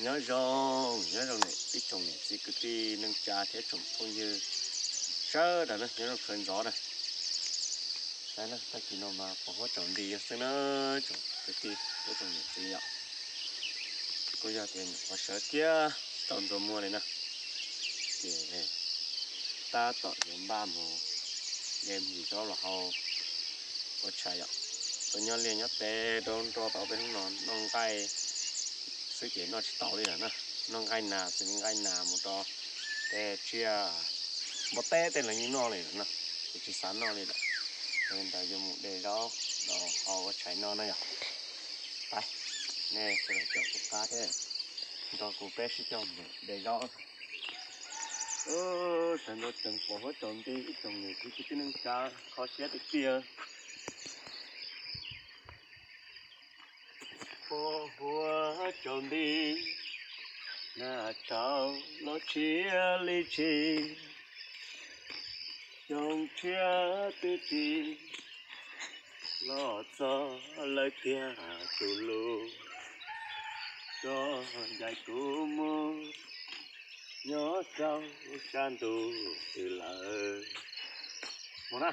Nyob zoo, nyob zoo ib tsoom niam txiv kwv tij neej tsa thiab tsoom phooj ywg sawv daws na, nyob zoo sawv ntxov na. Saib na, tag kis no mas pos huab tsaus nti xwb na, tsoom kwv tij thiab tsoom niam txiv yom. Kuj yog tias nyuam qhuav sawv kiag tau ntxuag muag li na, ces tab tom yuav npaj mus de ntsis zaub los hau ua tshais yom. Tuaj nyob liaj nyob teb rau nroj tau peb hnub no noj nqaij xwb ces noj tsis tau li lawm na. Noj nqaij nas xws li nqaij nas mus rau tej tsiaj npua teb tej los yeej noj li lawm na, ces tsis xav noj li lawm. Yog li ntawd yuav mus de zaub los hau ua tshais noj na yom. Pab nej sawv daws caum kuv qab thiab nrog kuv peb sib cog mus de zaub. Sawv ntxov tsees pos huab tsaus nti ib tsoom niam txiv kwv tij neej tsa, kho siab tiag tiag. Pos huab tsaus nti, nag tsaus los tshiab li tshis, xyoo tshiab twb tsis los txog lawm tiag tus hlub, koj ncaim kuv mus nyob rau sab ntuj twg lawm. Mus na.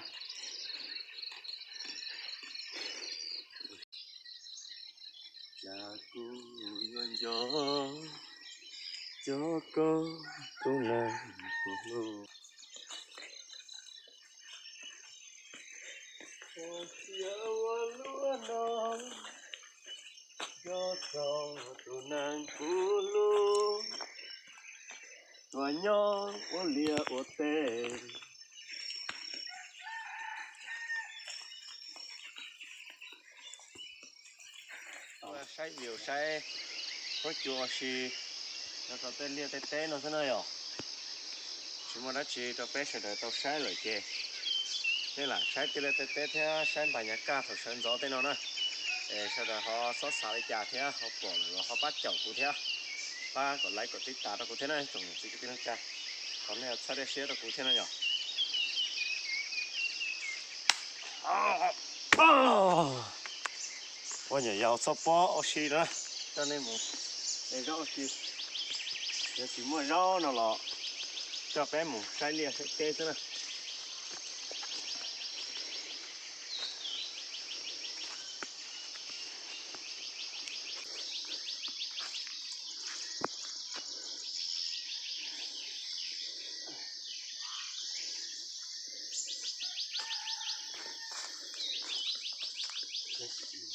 Cas kuv yuav nco txog koj tus neeg kuv hlub, ua sia ua luaj no, nco txog tus neeg kuv hlub, tuaj nyob ua liaj ua teb. Saib view saib huab cua ua si no rau tej liaj tej teb no xwb na yom. Tsis muaj dab tsi rau peb sawv daws tau saib lawm ces nej lam saib tej liaj tej teb thiab saib npaj nyas kaj thaum sawv ntxov tej no na. Es sawv daws ho xob xav li cas thiab ho pom lawm los ho pab caum kuv thiab, pab kom like kom tib tas rau kuv thiab na tsoom niam txiv kwv tij neej tsa, thov nej txhawb siab rau kuv thiab na yom. Ua nyuam yaus txhob pob ua si na, coj nej mus de zaub ua si. Yog tsis muaj zaub no los coj peb mus saib liaj saib teb xwb na.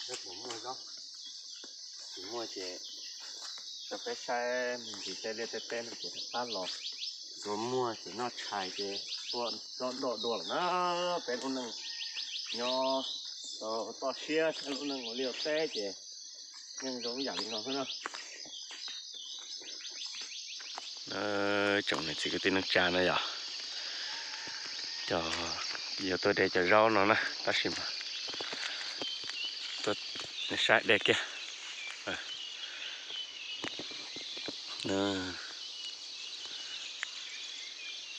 Tsis muaj zaub, tsis muaj ces rau peb saib me ntsis tej liaj tej teb no ces rov qab los. Tsuas muaj ces noj tshais ces tuaj zaub doj dua lawm na. Peb lub neej nyob toj siab thiab lub neej ua liaj ua teb ces yeej zoo ib yam li no xwb na. Tsoom niam txiv kwv tij neej tsa no yog, cov, yuav tuaj de cov zaub no na tab sis mas tuaj saib de kiag.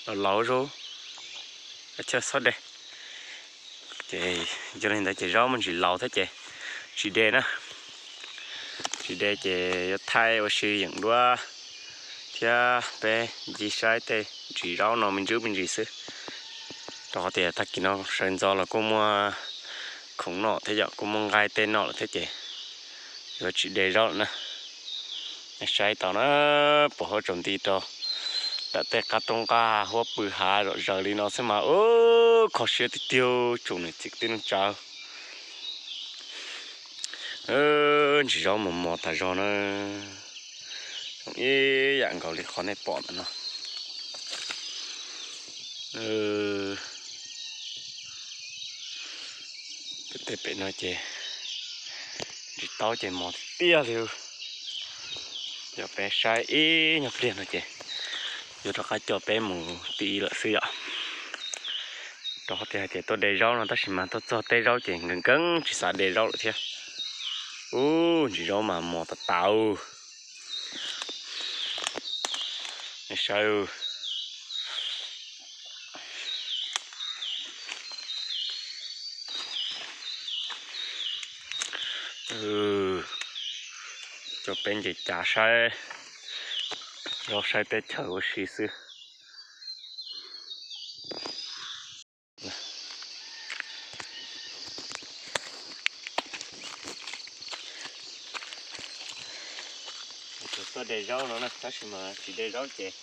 Los laus zog, chaw xob de. Ces yog li ntawd ces zaub muaj ntsis laus thiab ces tsis de na. Tsis de ces yuav thaij ua si yeem duab thiab peb ncig saib tej ntsis zaub no me ntsis me ntsis xwb. Rau qhov tias tag kis no sawv ntxov los kuj muaj khoom noj thiab yom, kuj muaj nqaij tej noj lawm thiab ces yuav tsis de zaub lawm na. Saib tau na, pos huab tsaus nti rau nram tej qab roob nqaj huab pw hav zom zaws li no xwb mas ua kho siab tiag tiag tsoom niam txiv kwv tij neej tsa. Ntsis zaub mos mos tas zog na, zoo ib yam nkaus li qhov nej pom ntawm no. Tej pem no ces ntsis taub ces mos tiag tiag li. Yog peb saib ib nyuag pliag no ces yuav rov qab coj peb mus ti lawm xwb yom. Rau qhov tias hais tias tuaj de zaub no tab sis mas tuaj txog teb zaub ces nkees nkees tsis xav de zaub lawm thiab. Ub, ntsis zaub mas mos tas tas. Nej saib, coj peb nce cav saib. Los saib teb chaws ua si xwb. Tuaj de zaub no na, tab sis mas tsis de zaub ces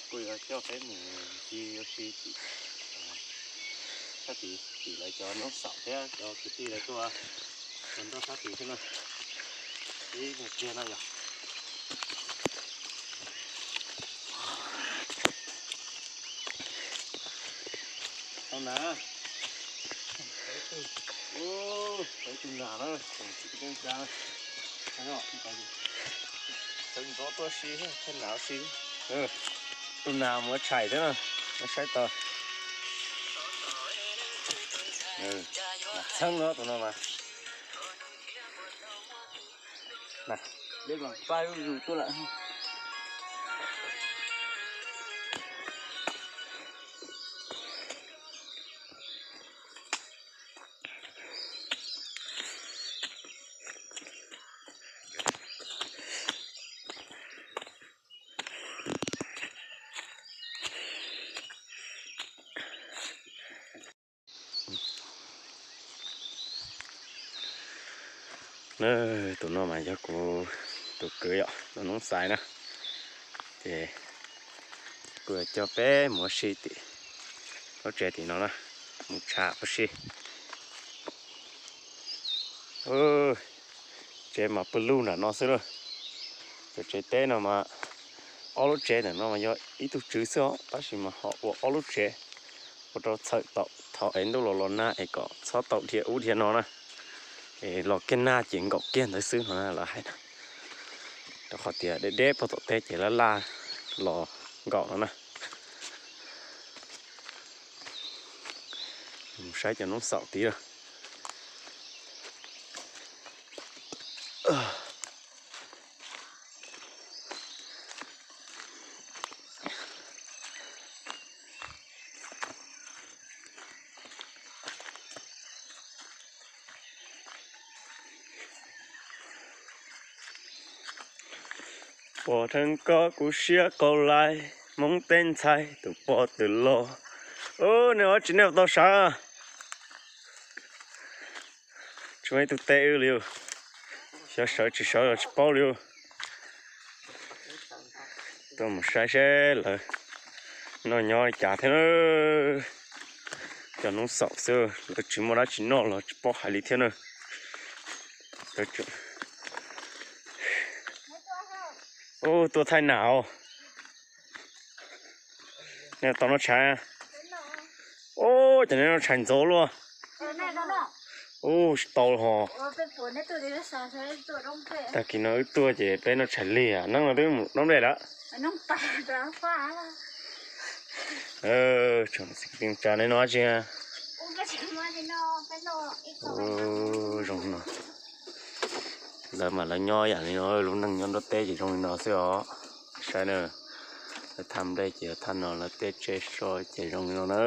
kuj yuav coj peb mus ci ua si tim sab tid, tim lawv cov noob xaum thiab cov kwv tij lawv tuaj ua nroj sab tid xwb na. Ib nyuag kiag no yog. Tau na. Ub, peb tus nas na, tsis teb tsa. Txeeb nrov tuaj si, txeeb nas si. Tus nas mus tshais thiab na, saib tau. Nas txheeb no tus no mas. Pab zuj zus tuaj lawm. Tus no mas yog kuv tus kwv yom, tus noob xaiv na. Ces kuv coj peb mus ua si tim lub tsev tim no na, mus tshais ua si. Tsev mas pw lug nram no xwb lauj. Cov tsev teb no mas ob lub tsev ntawm no mas yog ib tug tswv xwb os, tab sis mas ho ua ob lub tsev ua rau txhawm tau thaum es ntuj los los nag es kom txhob tau dhia ub dhia no na. Es los kiag nag ces nkaum kiag ntawd xwb no na lawv hais na. Rau qhov tias deb deb puag tom teb ces laj laj los nkaum no na. Mus saib cov noob xaum tid lawm. Pom dheev koj kuv siab qau lais, Hmoob teb ntxhais tus pog tus loj. Ub, nej ua dab tsi nej tau sawv? Tsis muaj ib tug teb wb li, xyov sawv tsis sawv los tsis paub li. Tuaj mus saib seb lawv noj nyob li cas thiab na. Cov noob xaum xwb, lawv tsis muaj dab tsi noj los tsis paub hais li thiab na. Ub, tuaj thaij nas os. Nej tau noj tshais? Ub, cas nej noj tshais ntxov luaj. Ub, tsis tau ho. Tag kis no wb tuaj ces peb noj tshais lig, neeb no twb mus dob nplej lawm. Tsa nej noj dab tsi? Zoo no. Lawv mas lawv nyob yam li no, lub neej nyob nruab teb ces zoo li no xwb os. Saib na, lawv thaj nplej ces thaj no, lawv tej tsev so ces zoo li no na.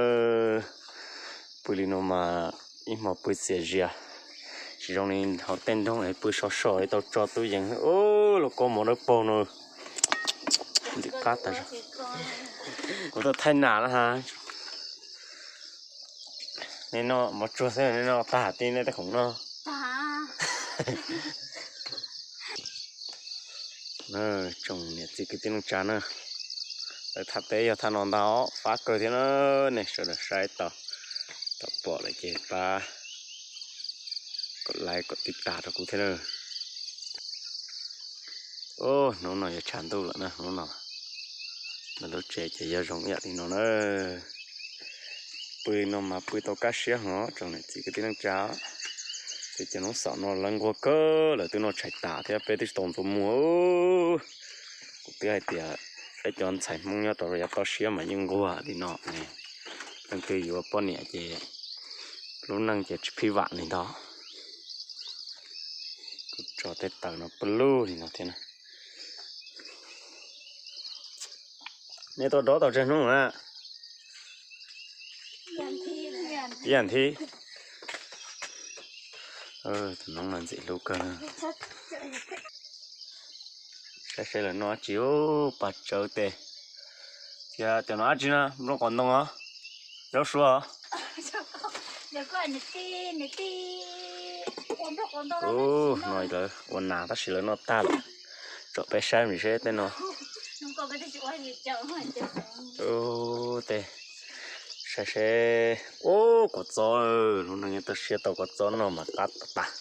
Pw li no mas ib hmo pw txias zias, tsis zoo li hauv tej nroog es pw so so li tau tso tub yees. Ub, lauj kaub mov dawb paug no. Ntxim qab tas zog. Kuv tuaj thaij nas na ha. Nej noj mov tsuag xwb, nej noj tag tib nej tej khoom no. Tsoom niam txiv kwv tij neej tsa na, lawv thaj teb yog thaj no ntag os, fab kawg thiab na. Nej sawv daws saib tau, tau pom lawm ces pab kom like kom tib tas rau kuv thiab na. Ub, hnub no yuav tshav ntuj lawm na, hnub no lawv lub tsev ces yog zoo ib yam li no na. Pw no mas pw tau kaj siab heev tsoom niam txiv kwv tij neej tsa. Ces cov noob xaum no lawv nquag kawg, lawv twb noj tshais tas thiab peb twb tsis tau ntxuav muag. Kuv twb hais tias peb cov ntxhais Hmoob nyob rau yav toj siab mas yeej nquag li no ne. Leej twg yuav poj niam ces lub neej ces tsis phij vam li ntag. Kuv tso tej taws no pw lug li no thiab na. Nej tuaj dob tau tsawg hnub na? Ib as thiv. Tus noob no ntxim hlub kawg. Saib seb lawv noj dab tsi, paj tsawb tes. Tias cov no dab tsi na, nplooj qos ntoo os, zaub suav os. Ub, no lawv ua nas tab sis lawv noj tag lawm. Tsom peb saib mus seb tej no. Ub, tej saib seb, ub, kua txob, lub neej nyob toj siab tau kua txob noj mas qab tas tas.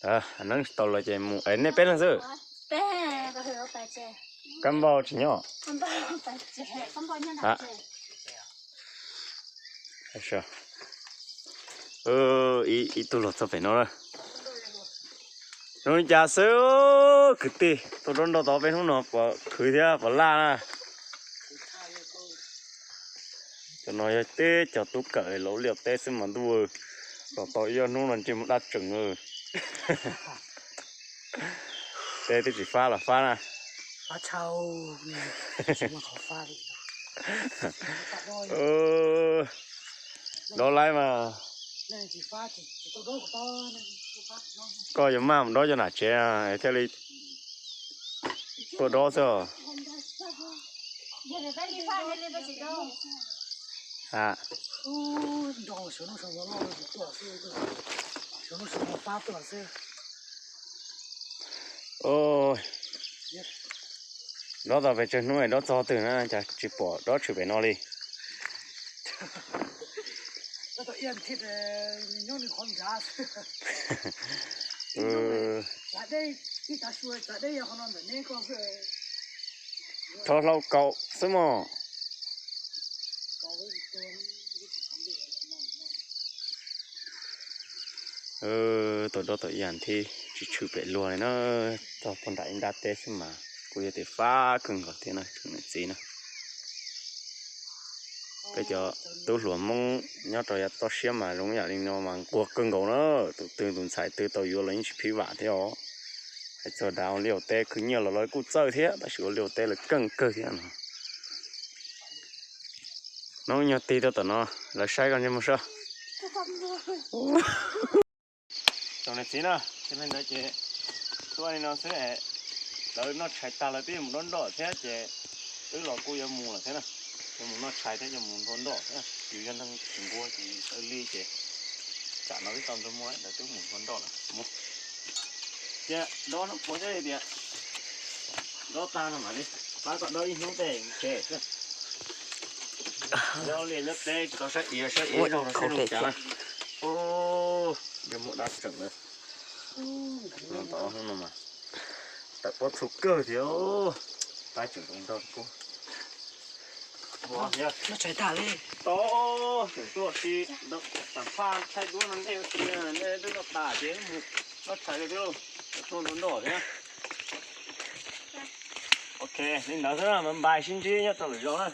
Neeb tsis tau los ces mus es nej peb leeg xwb. Kab npauj tsis nyob. Ib tug los txog pem no na. Zoo li cas xwb, kwv tij, tua dob nroj tod peb hnub no puas khwv thiab puas laj na? Cov no yog teb cov tub kawm laus liaj teb xwb mas ntuj, los tau ib ob hnub no ntsej muag dab tseem. Teb twb tsis fab los fab na. Dob laib mas. Koj yuav maj mus dob cov nam tsev thiaj li tuaj dob xwb os. Dob tau pes tsawg hnub es dob txog twg na, cas tsis pom dob tshwm pem no li. Rho hlau kaum xwb mog. Tau dob tau ib yam thiab tsis tshwm pem luag li na, txog puag nram ib nrab teb xwb mas kuj yog tias fab kawg nkaus thiab na tsoom niam txiv na. Peb cov tub hluas Hmoob nyob rau yav toj siab mas zoo yam li no mas nquag kawg nkaus na, tus twg tus ntxhais twg tau yuav los yeej tsis phib vam thiab os. Hais txog dav ua liaj ua teb khwv nyiaj los lawv kuj txawj thiab tab sis ua liaj ua teb lawv keej kawg thiab no. Hnub nyoog tig tuaj tom no, lawv saib koj ntsej muag soj. Tsoom niam txiv na, cia li ntawd ces tuaj li no xwb es, lawv noj tshais tag lawv twb yuav mus dob nroj thiab ces wb los kuj yuav mus lawm thiab na. Yuav mus noj tshais thiab yuav mus nrog nroj thiab, yus yog neeg tsis nquag ces tawv li ces tsam no twb tau nrog muaj lawv twb mus nrog nroj lawm mus. Cia dob hnub puav thiab li tias dob tag no mam li pab koj dob ib hnub tej tsev xwb. Nyob liaj nyob teb tsis tau saib iav saib iav zoo no saib zoo cas na. Ntsej muag dab tseem lawm. Hnub no mas tawm pob txhub kawg thiab. Pab tseem ntau pob. Tau tseem tuaj si tam phaj thaij duab no nej ua si nej twb noj tas ces mus noj tshais thiab lauj, tuaj nrog nroj thiab. Ok, li ntawd xwb na, npais sib ntsib nyob rau lwm zaus na.